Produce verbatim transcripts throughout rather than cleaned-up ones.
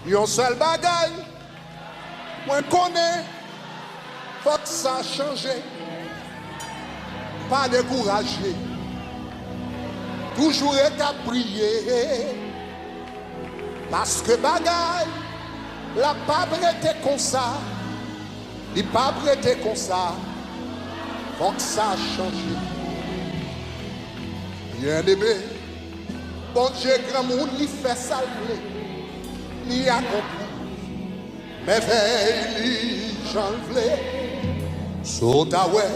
Yon sèl bagay, mwen konnen, fòk sa chanje. Pa dekouraje. Toujou ret ap priye. Paske bagay la p ap rete konsa. Li p ap rete konsa. Fòk sa chanje. Byeneme, Bondye granmoun, li fè sa l vle. Li akonpli mèvèy li jan l vle. Sa w ta wè,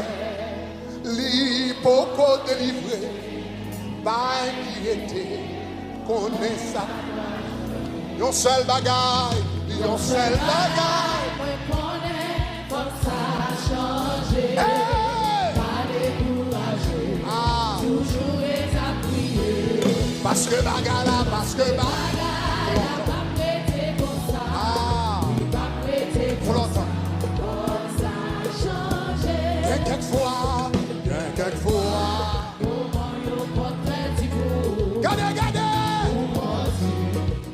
li poko delivre. Pa enkyete, konnen sa. Yon sèl bagay, yon sèl bagay. Mwen konnen fòk sa chanje. Hey! Pa dekouraje. Ah. Toujou ret ap priye. Paske bagay la, paske bagay la p ap rete konsa. Ah. Li p ap rete konsa. Fòk sa chanje. Gen kèk fwa, gen kèk fwa. Moman yo pòt trè di pou ou. Gade, gade! Ou manti,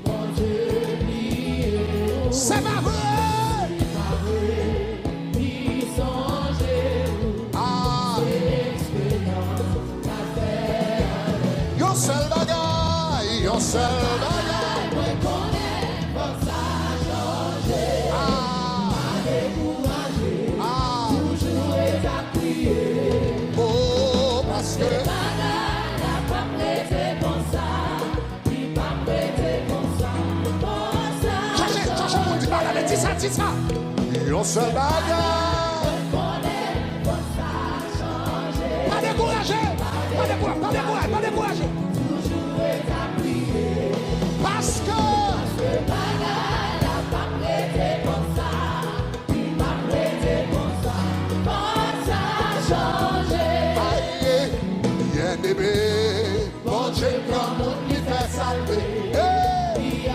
Bondye bliye ou. Se pa vre! Se pa vre, li sonje ou. Ah! Se eksperyans l ap fè avèk ou. Yon sèl bagay, yon sèl bagay. Mwen konnen fòk sa chanje. Ah! Pa dekouraje, ah! Toujou ret ap priye. Oh, paske bagay la p ap rete konsa. Li p ap rete konsa. Fòk sa chanje. Chache, chache yon moun di bagay la, di sa, di sa. Yon sèl bagay. Mwen konnen fòk sa chanje. Pa dekouraje. Pa dekouraje, pa dekouraje, pa dekouraje. Toujou ret ap priye. Paske. Paske bagay la p ap rete konsa. Li p ap rete konsa. Fòk sa chanje. Aye, byeneme. Bondye granmoun, li fè sa l vle. Hey!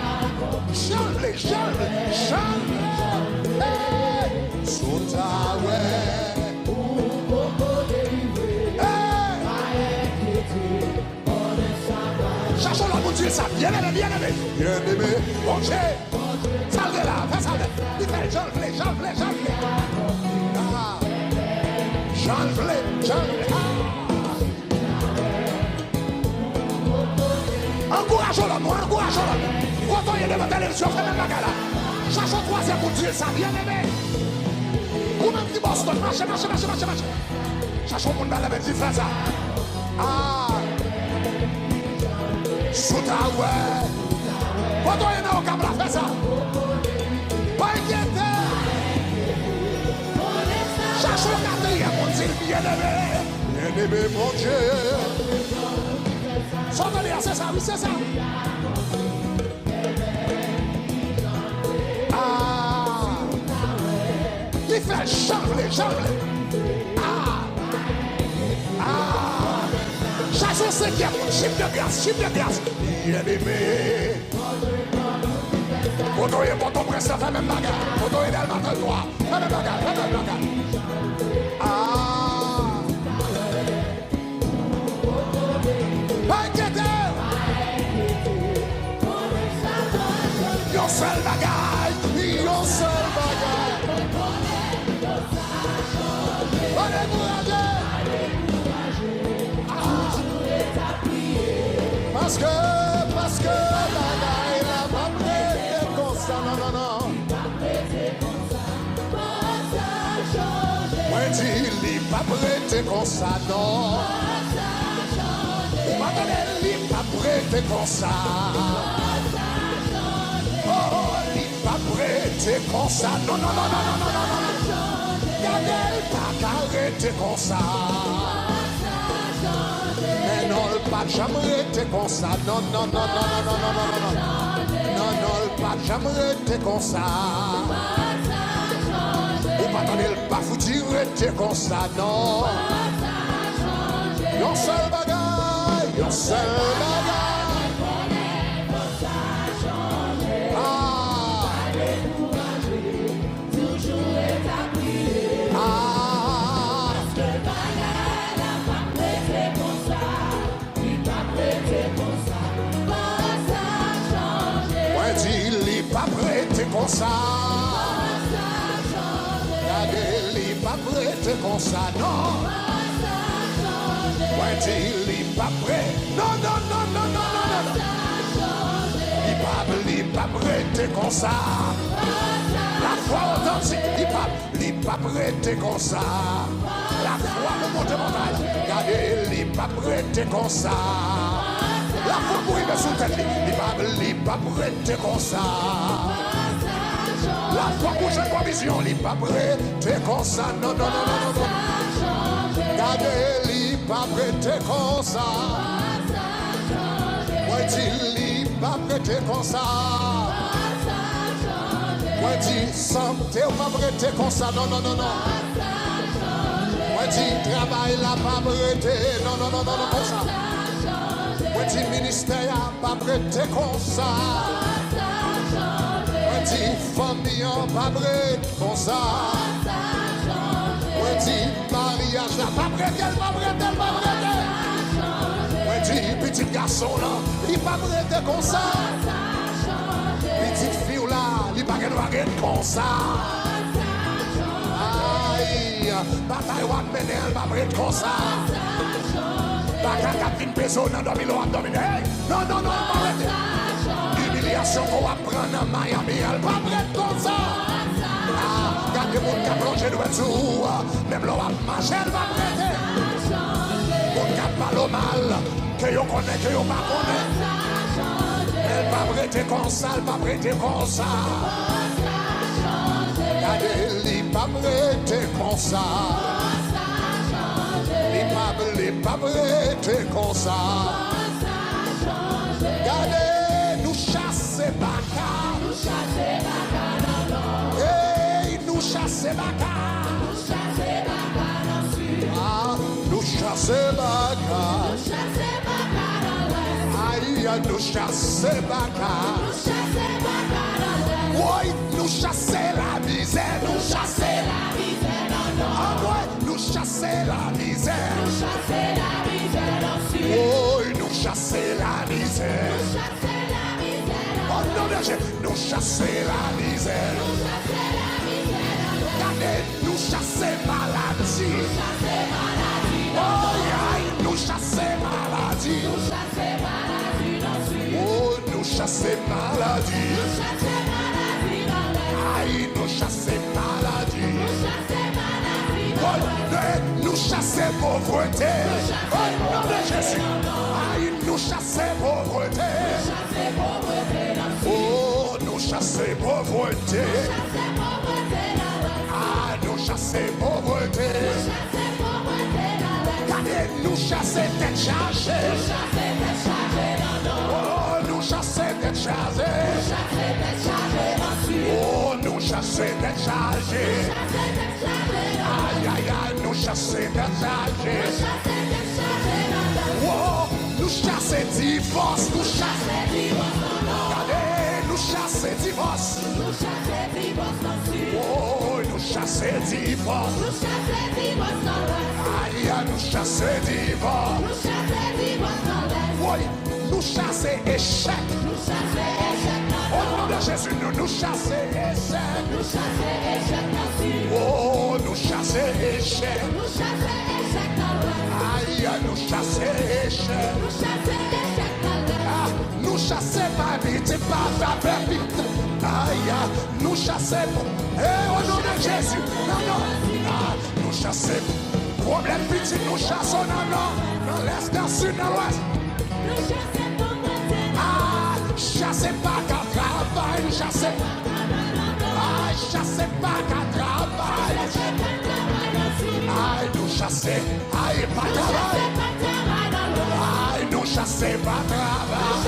Jan l vle, jan l vle, jan l vle. Hey! Si w ta wè. Ou poko delivre. Hey! Pa enkyete. Chache yon lòt moun di l sa. Byeneme, byeneme, byeneme. Bondye. Sa l vle la, fè sa l vle. Li fè jan l vle, jan l vle, jan l vle. Ah. Jan l vle, jan l vle. Ah. Ankouraje yon lòt moun, ankouraje yon lòt moun. Kote w ye devan televizyon, fè menm bagay la. Chache yon twazyèm moun di l sa, byeneme. Ou menm ki Boston, mache, mache, mache, mache, mache. Chache yon moun ba l men, di l fè sa. Ah. Si w ta wè. Kote w ye nan Okap la, fè sa. Pa enkyete. Chache yon katriyèm moun, di l byeneme. Byeneme Bondye. Sa w tande a, se sa, wi, se sa. Ah. Li fè jan l vle, jan l vle. Ah. Ah. Chache yon senkyèm moun, jip de gras, jip de gras. Byeneme. Kote w ye Pòtoprens la, fè menm bagay. Kote w ye Dèlma trannntwa, fè menm bagay, fè menm bagay. Ah. Pa enkyete w. Yon sèl bagay, yon sèl bagay. Pa dekouraje. Ah. Paske, paske bagay la p ap rete konsa, non, non, non. Mwen di li p ap rete konsa, non. Ou pa tande, li p ap rete konsa. Oh, li p ap rete konsa, non, non, non. Gade, l pa ka rete konsa. Men non, l p ap janm rete konsa. Non, non, non. Non, non, l p ap janm rete konsa. Ou pa tande, l pa fouti rete konsa, non. Yon sèl bagay, yon sèl bagay. Ah. Toujou ret ap priye. Ah. Paske bagay la p ap rete konsa. Li p ap rete konsa. Fòk sa chanje. Mwen di li p p ap rete konsa. Gade, li p ap rete konsa, non. Mwen di, li p ap re-, non, non, non. Li p ap, li p ap rete konsa. Lafwa otantik, li p ap, li p ap rete konsa. Lafwa pou monte montay. Gade, li p ap rete konsa. Lafwa pou rive sou tèt li. Li p ap, li p ap rete konsa. Lafwa pou jwenn pwovizyon. Li p ap rete konsa. Non, non, non, non, non, non. Gade, li p ap rete konsa. Mwen di, li p ap rete konsa. Mwen di, sante w p ap rete konsa. Non, non, non, non. Mwen di, travay la p ap rete. Non, non, non, non, non, konsa. Mwen di, ministè a p ap rete konsa. Mwen di, fanmi an p ap rete konsa. Mwen di, maryaj la p ap rete, l p ap rete, l p ap rete. Mwen di, pitit gason w lan, li p ap rete konsa. Pitit fi w la, li pa gen dwa ret konsa. Ay, batay w ap mennen an, l p ap ret konsa. Baka k ap vin peze w nan dòmi lè w ap dòmi. Hey! Non, non, non, l p ap rete. Imilyasyon ke w ap pran nan Miami an, l p ap ret konsa. Ah, gade moun k ap lonje dwèt sou ou, menm lè w ap mache, l p ap rete. Moun k ap pale w mal, ke yo konnen, ke yo pa konnen. Men l p ap rete konsa, l p ap rete konsa. Gade, li p ap rete konsa. Li p ap, li p ap rete konsa. Gade, nou chase baka. Ey, nou chase baka. Ah, nou chase baka. Ay, nou chase baka. Woy, nou chase lamizè, nou chase. Anmwey, nou chase lamizè. Woy, nou chase lamizè. O non de Jezi, nou chase lamizè. Gade, nou chase maladi. Ay, ay, nou chase maladi. O, nou chase maladi. Ay, nou chase maladi. Woy, nou chase povrete. O non de Jezi. Ay, nou chase povrete. O, nou chase povrete. A, nou chase povrete. Gade, nou chase tèt chaje. O, nou chase tèt chaje. O, nou chase tèt chaje. Ay, ay, ay, nou chase tèt chaje. Wo, nou chase divòs, nou chase. Gade, nou chase divòs. Wo, nou chase divòs. Ay, ay, nou chase divòs. Woy, nou chase echèk. O non de Jezi, nou, nou chase echèk. O, nou chase echèk. Ay, ay, nou chase echèk. A, nou chase pa pitit, pa, pa, pa pitit. Ay, ay, nou chase pou, e, o non de Jezi. Non, non. A, nou chase pwoblèm pitit, nou chase nan nò, nan lès, nan sid, nan lwès. A, chase pa ka travay, chase. A, chase pa ka travay. Ay, nou chase, ay, pa travay. Ay, nou chase pa travay.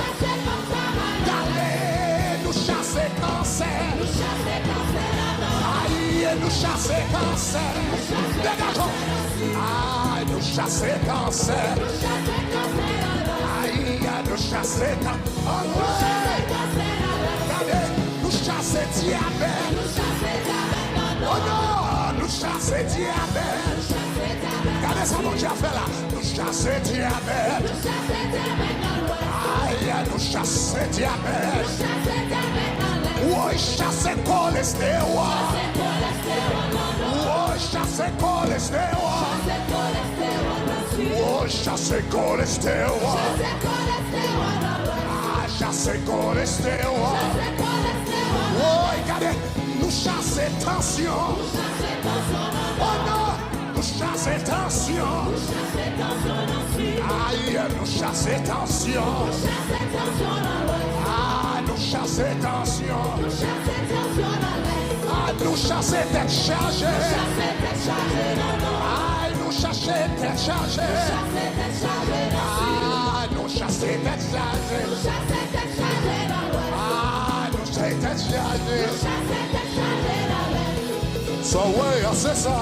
Gade, nou chase kansè. Ay, nou chase kansè. Degaje w. Ay, nou chase kansè. Ay, nou chase kansè. Anmwey! Gade, nou chase dyabèt. O non, nou chase dyabèt. Gade sa Bondye ap fè la. Nou chase dyabèt. Ay, nou chase dyabèt. Wo, Chase kolestewòl. Woy, chase kolestewòl. Woy, chase kolestewòl. Ah, chase kolestewòl. Woy, gade, nou chase tansyon. Oh non, nou chase tansyon. Ay, nou chase tansyon. Ah, nou chase tansyon. Ah, nou chase tèt chaje. Ay, nou chase tèt chaje. Ah, nou chase tèt chaje. Ah, nou chase tèt chaje. Sa w wè a, se sa.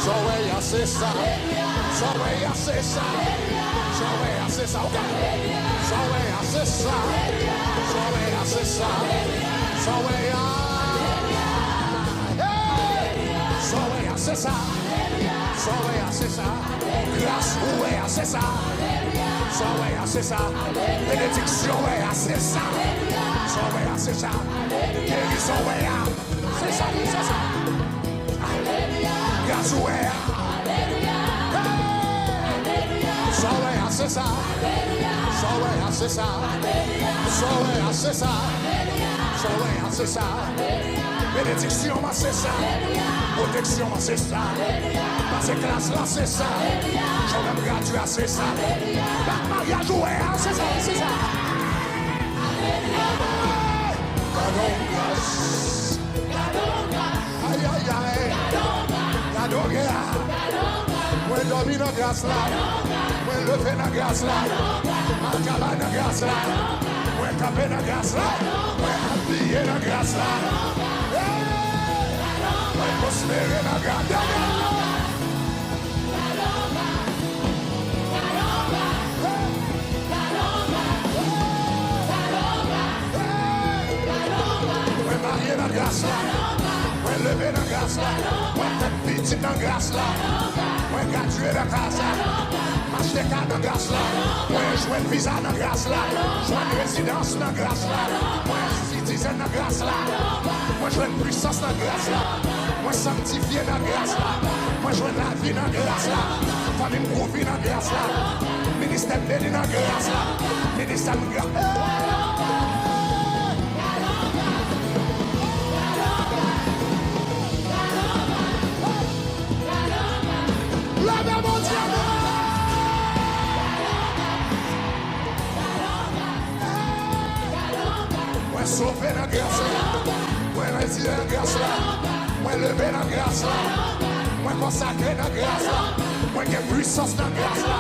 Sa w wè a, se sa. Sa w wè a, se sa. Sa w wè a, se sa. Ok. Sa w wè a, se sa. Sa w wè a, se sa. Sa w wè a. Hey! Sa w wè a, se sa. Sa w wè a, se sa. Gras ou wè a, se sa. Sa w wè a, se sa. Benediksyon w wè a, se sa. Sa w wè a, se sa. Gerizon w wè a. Se sa, se sa. Gras ou wè a. Hey! Sa w wè a, se sa. Sa w wè a, se sa. Sa w wè a, se sa. Sa w wè a, se sa. Benediksyon mwen, se sa. Pwoteksyon mwen, se sa. Pase klas la, se sa. Jan w menm gradye a, se sa. Bat maryaj ou wè a, se sa, se sa. Gade yon gras. Ay, ay, ay. Gade yon gras. Mwen dòmi nan gras la. Mwen leve nan gras la. Mwen travay nan gras la. Mwen kanpe nan gras la. Mwen abiye nan gras la. Hey! Mwen pwospere nan gras la. Mwen marye nan gras la. Mwen leve nan gras la. Mwen fè pitit nan gras la. Mwen gradye nan gras la. M achte kay nan gras la. Mwen jwenn viza nan gras la. Jwenn rezidans nan gras la. Mwen sitizèn nan gras la. Mwen jwenn pwisans nan gras la. Mwen sanktifye nan gras la. Mwen jwenn lavi nan gras la. Fanmi m kouvri nan gras la. Ministè m beni nan gras la. Ministè m gra- Leve Bondye men! Mwen sove nan gras la. Mwen retire nan gras la. Mwen leve nan gras la. Mwen konsakre nan gras la. Mwen gen pwisans nan gras la.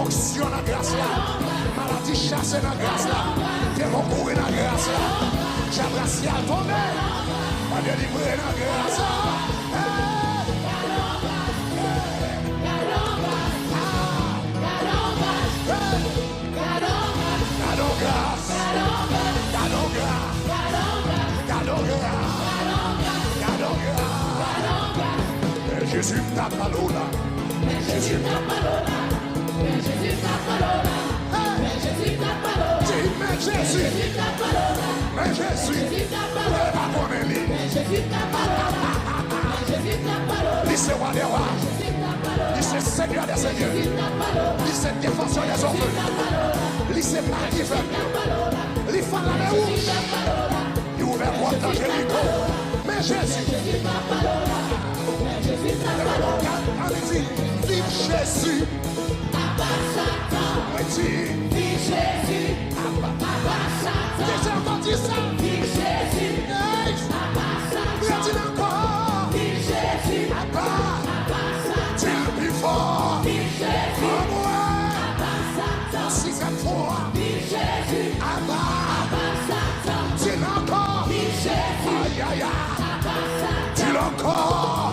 Onksyon nan gras la. Maladi chase nan gras la. Demon kouri nan gras la. Djab rasyal tonbe. Mwen delivre nan gras la. Hey! Hey! Gade yon gras. Gade yon gras. Gade yon gras. Gade yon gras. Gade yon gras. Men Jezi k ap pale w la. Men Jezi k ap pale w la. Men Jezi k ap pale w la. Men Jezi k ap pale w la. Di, men Jezi. Men Jezi k ap pale w la. Men Jezi. Men Jezi k ap pale w la. Ou pa konnen li. Men Jezi k ap pale w la. Men Jezi k ap pale w la. Li se wa dè wa. Li se Senyè dè senyè. Li se Defansè dè zòfelen. Li se Malivèk. Li fè lame wouj. Li ouvè pòt nan Jeriko. Men Jezi. Ann di, viv Jezi. Mwen di, viv Jezi. Apa. Apa Satan. Deja ankò di sa. Viv Jezi. Hey. Apa Satan. Mwen di l ankò. Viv Jezi. Apa. Apa Satan. Di l pi fò. Viv Jezi. Anmwe. Apa Satan. Sizyèm fwa. Viv Jezi. Apa. Apa Satan. Di l ankò. Viv Jezi. Ayayay. Apa Satan. Di l ankò.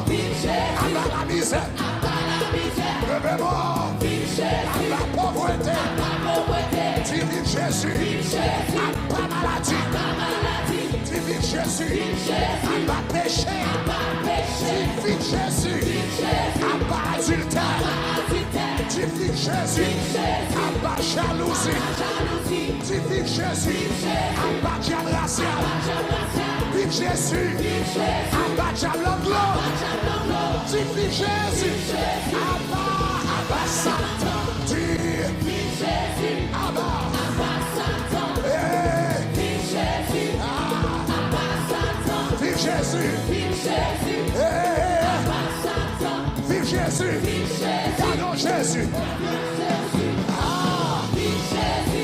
Viv Jezi. Apa lamizè. Apa lamizè. Leve mò. Viv Jezi. Apa povrete. Apa povrete. Di viv Jezi. Viv Jezi. Apa maladi. Apa maladi. Di viv Jezi. Viv Jezi. Apa peche. Apa peche. Di viv Jezi. Viv Jezi. Apa adiltè. Apa adiltè. Di viv Jezi. Viv Jezi. Apa jalouzi. Apa jalouzi. Di viv Jezi. Viv Jezi. Apa dyab rasyal. Apa dyab rasyal. Viv Jezi. Aba djab langlo. Di viv Jezi. Aba, aba Satan. Di viv Jezi. Aba. Aba Satan. Hey. Viv Jezi. Aba Satan. Viv Jezi. Viv Jezi. Hey. Aba Satan. Viv Jezi. Viv Jezi. Gadon Jezi. Viv Jezi. Ah. Viv Jezi.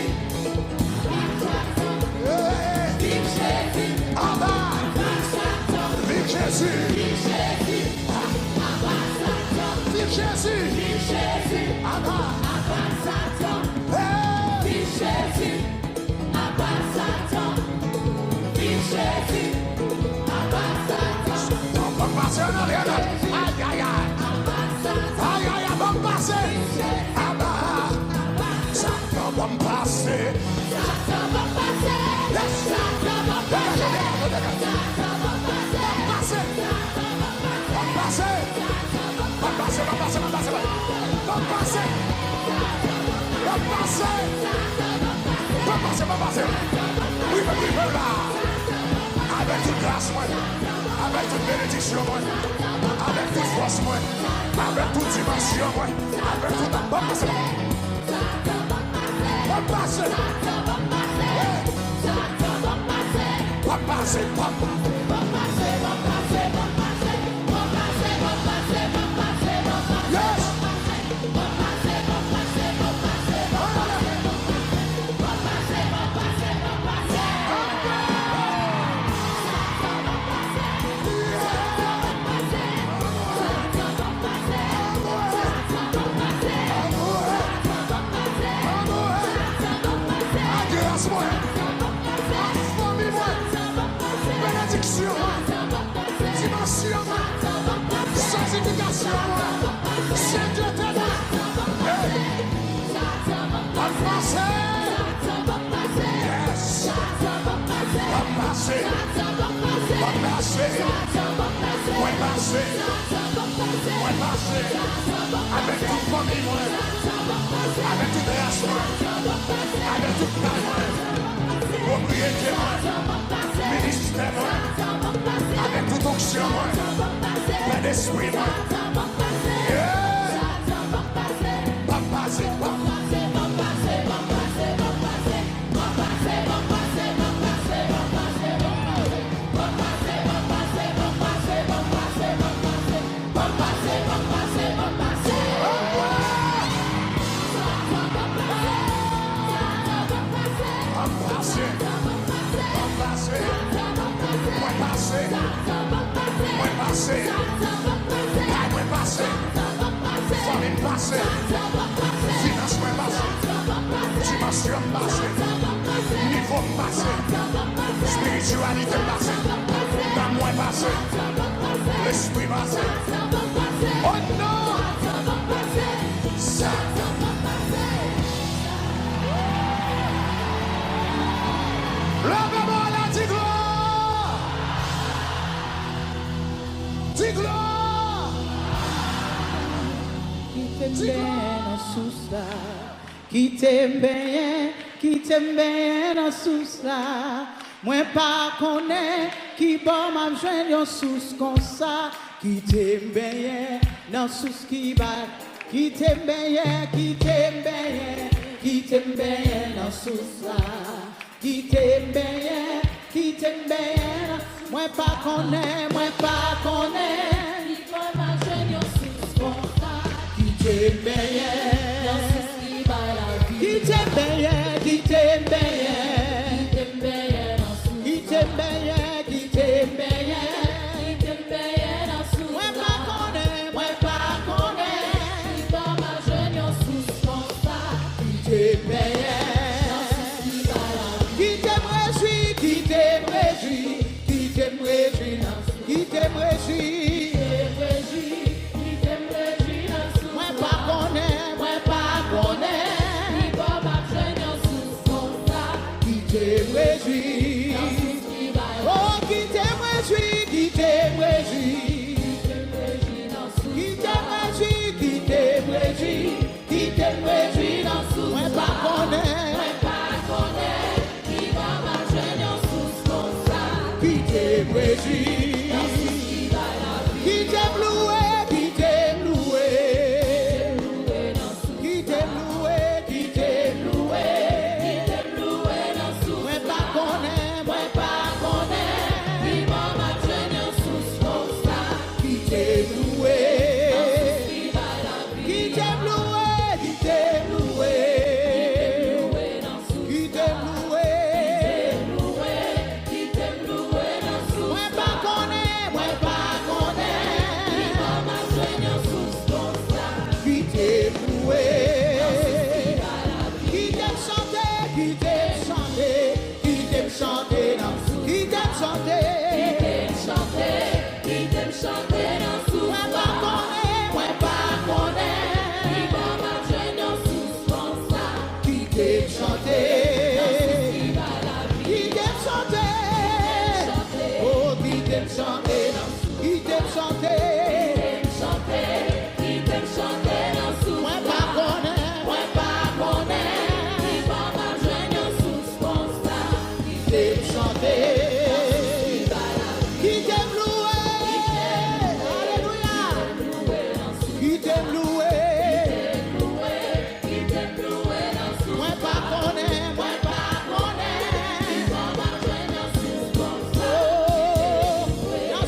Viv Jezi. Aba. Viv Jezi. Viv Jezi. Aba. Viv Jezi. Aba. Viv Jezi. Aba. Bon, bon, pase ann ale, ann ale. Ay, ay, ay. Ay, ay, ay, bon, pase. Aba. Satan, bon, pase. Satan, bon, pase. Yes. Satan, bon, pase. Degaje, degaje, degaje. Satan, bon, pase. Bon, pase. Bon, pase. Bon, pase, bon, pase, bon, pase, bon. Bon, pase. Bon, pase. Bon, pase, bon, pase. Rive, rive la. Avèk tout gras mwen. Avèk tout benediksyon mwen. Avèk tout fòs mwen. Avèk tout dimansyon mwen. Avèk tout, bon, pase. Bon, pase. Hey. Bon, pase, bon. Yes. Gras mwen, fanmi mwen, benediksyon mwen, dimansyon mwen, santifikasyon mwen, senteté mwen. Hey! Bon, pase. Yes. Bon, pase. Bon, pase. Mwen pase. Mwen pase. Avèk tout fanmi mwen. Avèk tout ras mwen. Avèk tout kay mwen. Pwopriyete mwen. Ministè mwen. Avèk tout onksyon mwen. Pè Lespri mwen. Yeah. Bon, pase. Bon, pase. Bon, pase. Bon, pase. Mwen pase. Mwen pase. Kay mwen pase. Fanmi m pase. Finans mwen pase. Dimansyon m pase. Nivo m pase. Espirityalite m pase. Nanm mwen pase. Lespri pase. Oh non! Sa. Leve men w la, di glwa! Di glwa! Kite m benyen nan sous la. Kite m benyen, kite m benyen nan sous la. Mwen pa konnen ki bò m ap jwenn yon sous konsa. Kite m benyen nan sous ki bay. Kite m benyen, kite m benyen, kite m benyen nan sous la. Kite m benyen, kite m benyen. Mwen pa konnen, mwen pa konnen. Ki bò m ap jwenn yon sous konsa. Kite m benyen. Yon sous ki bay lavi. Kite m benyen, kite m benyen. Kite m benyen nan sous. Kite m benyen, kite m benyen. Kite m benyen nan sous. Mwen pa konnen, mwen pa konnen. Ki bò m ap jwenn yon sous konsa. Kite m benyen. Kite m rejwi, kite m rejwi, kite m rejwi nan, kite m rejwi. Mwen pa konnen, mwen pa konnen. Kite m rejwi. Kite m louwe, kite m louwe. Kite m louwe, kite m louwe. Mwen pa konnen, mwen pa konnen. Kite m louwe. Kite m louwe, kite m louwe. Kite m louwe. Mwen pa konnen, mwen pa konnen. Kite m louwe. Kite m chante, kite m chante. Kite m chante nan, kite m chante. Kite m chante. Kite m chante nan sou. Mwen pa konnen, mwen pa konnen. Li pa pa jwenn yon sous konsa. Kite m chante. Kite m chante. Oh, kite m chante nan sou. Kite m chante. Kite m chante. Kite m chante nan sou. Mwen pa konnen, mwen pa konnen. Li pa pa jwenn yon sous konsa. Kite m chante. Kite m louwe. Alelouya. Kite m louwe. Mwen pa konnen, mwen pa konnen. Oh, nan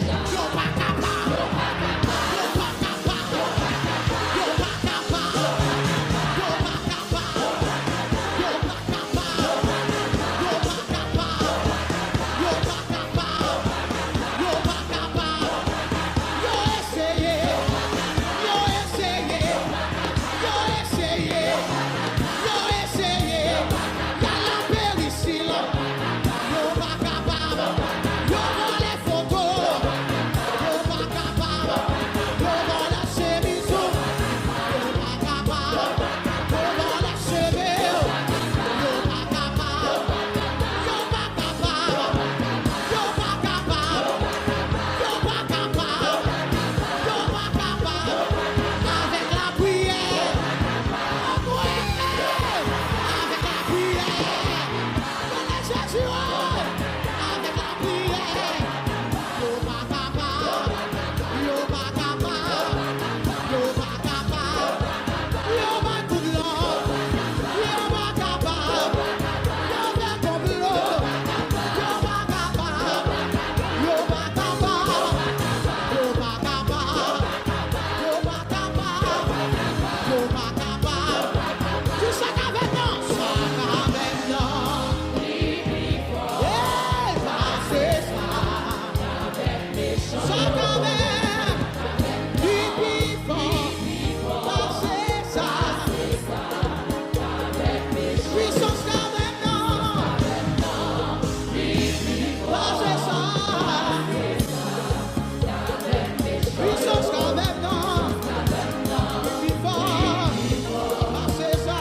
Yo pa kapab. Yo pa kapab. Yo pa kapab. Yo pa kapab. Yo pa kapab. Yo pa kapab. Yo pa kapab. Yo pa kapab. Yo eseye. Yo eseye. Yo eseye. Yo eseye. Y al an Perisila. Yo pa kapab. Yo vòlè foto. Yo pa kapab. Yo vòlè chemiz ou. Yo pa kapab. Yo vòlè cheve w. Yo pa kapab. Yo pa kapab. Yo pa kapab. Yo pa kapab. Yo pa kapab. Avèk lapriyè. Avèk lapriyè. Rele Jezi, o! Avèk lapriyè. Yo pa kapab. Yo pa kapab. Yo pa kapab. Yo bay kout lòt. Yo pa kapab. Yo fè konplo. Yo pa kapab. Yo pa kapab. Yo pa kapab. Yo pa kapab. Yo pa kapab. Di sa k avè m nan. Sa k avè m nan. Ey, pase sa. Sa k avè m. Li pi fò. Pase sa. Pwisans k avè m nan. Pase sa. Pwisans k avè m nan. Li pi fò. Pase sa.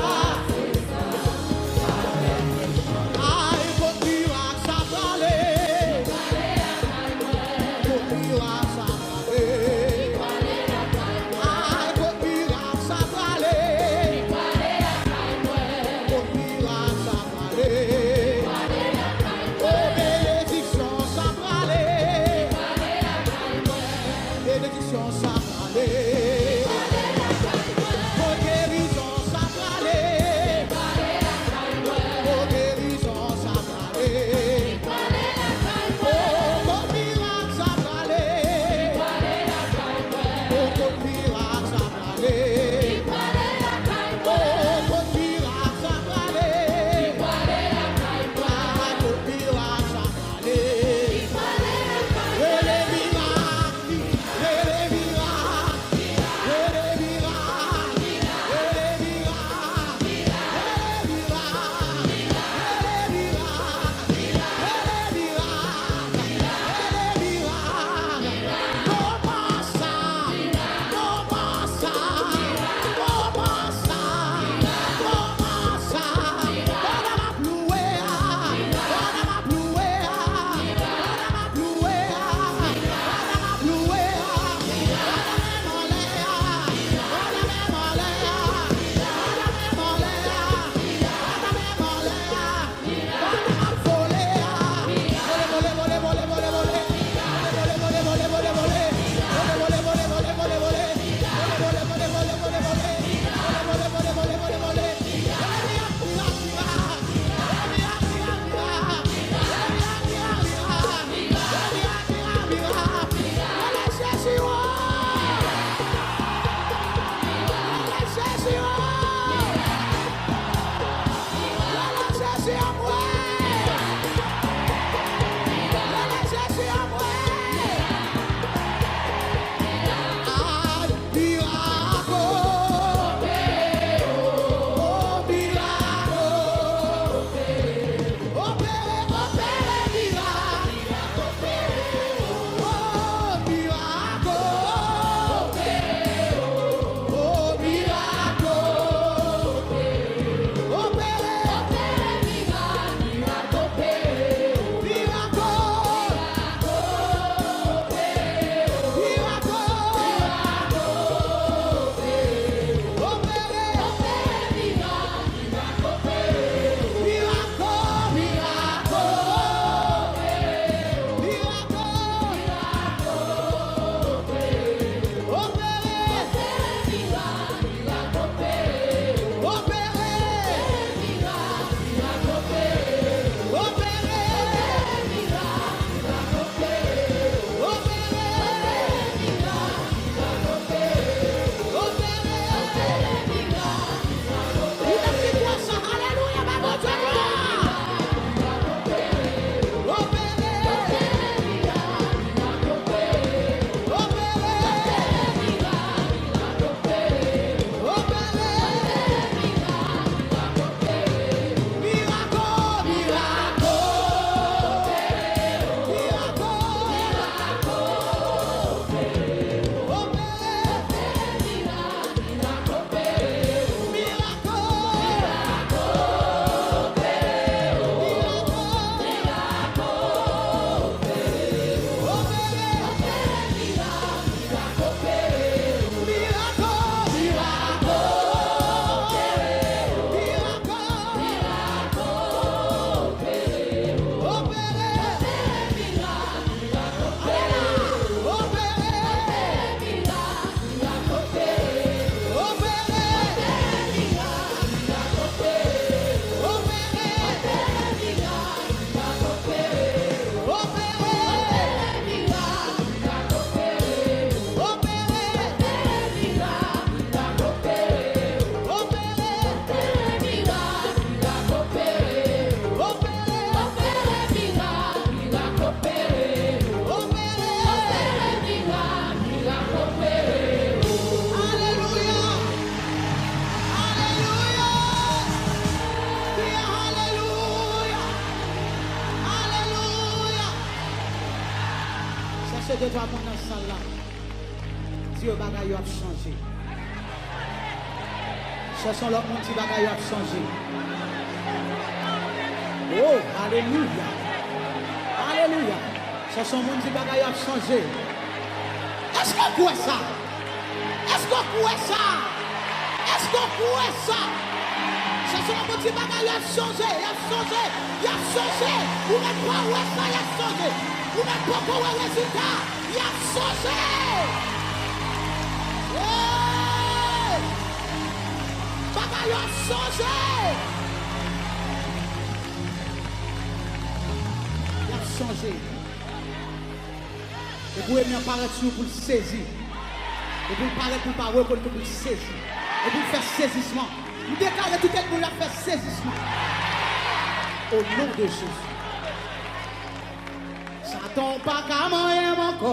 Ay, kot mirak sa prale. Kot mirak sa prale. Ay, kot mirak sa prale. Kot mirak sa prale. O, benediksyon sa prale. Benediksyon sa prale. O, gerizon sa prale. O, gerizon sa prale. O, kot mirak sa prale. O, kot mirak sa prale. O, kot mirak sa prale. A, kot mirak sa prale. Rele mirak, rele mirak. Twa moun nan sal la. Di yo bagay yo ap chanje. Chèche yon lòt moun, di bagay yo ap chanje. Oh, alelouya. Alelouya. Chèche yon moun, di bagay yo ap chanje. Èske w kwè sa? Èske w kwè sa? Èske w kwè sa? Chèche yon moun, di bagay yo ap chanje, y ap chanje, y ap chanje. Ou mèt pa wè sa, y ap chanje. Ou mèt poko wè rezilta, y ap chanje. Hey! Bagay yo ap chanje. Y ap chanje. Epi w enmi an parèt sou ou pou l sezi. Epi l parèt pou l pa rekonèt ou pou l sezi. Epi l fè sezisman. M deklare tout enmi w la fè sezisman. O non de Jezi. Satan w pa ka manyen m ankò.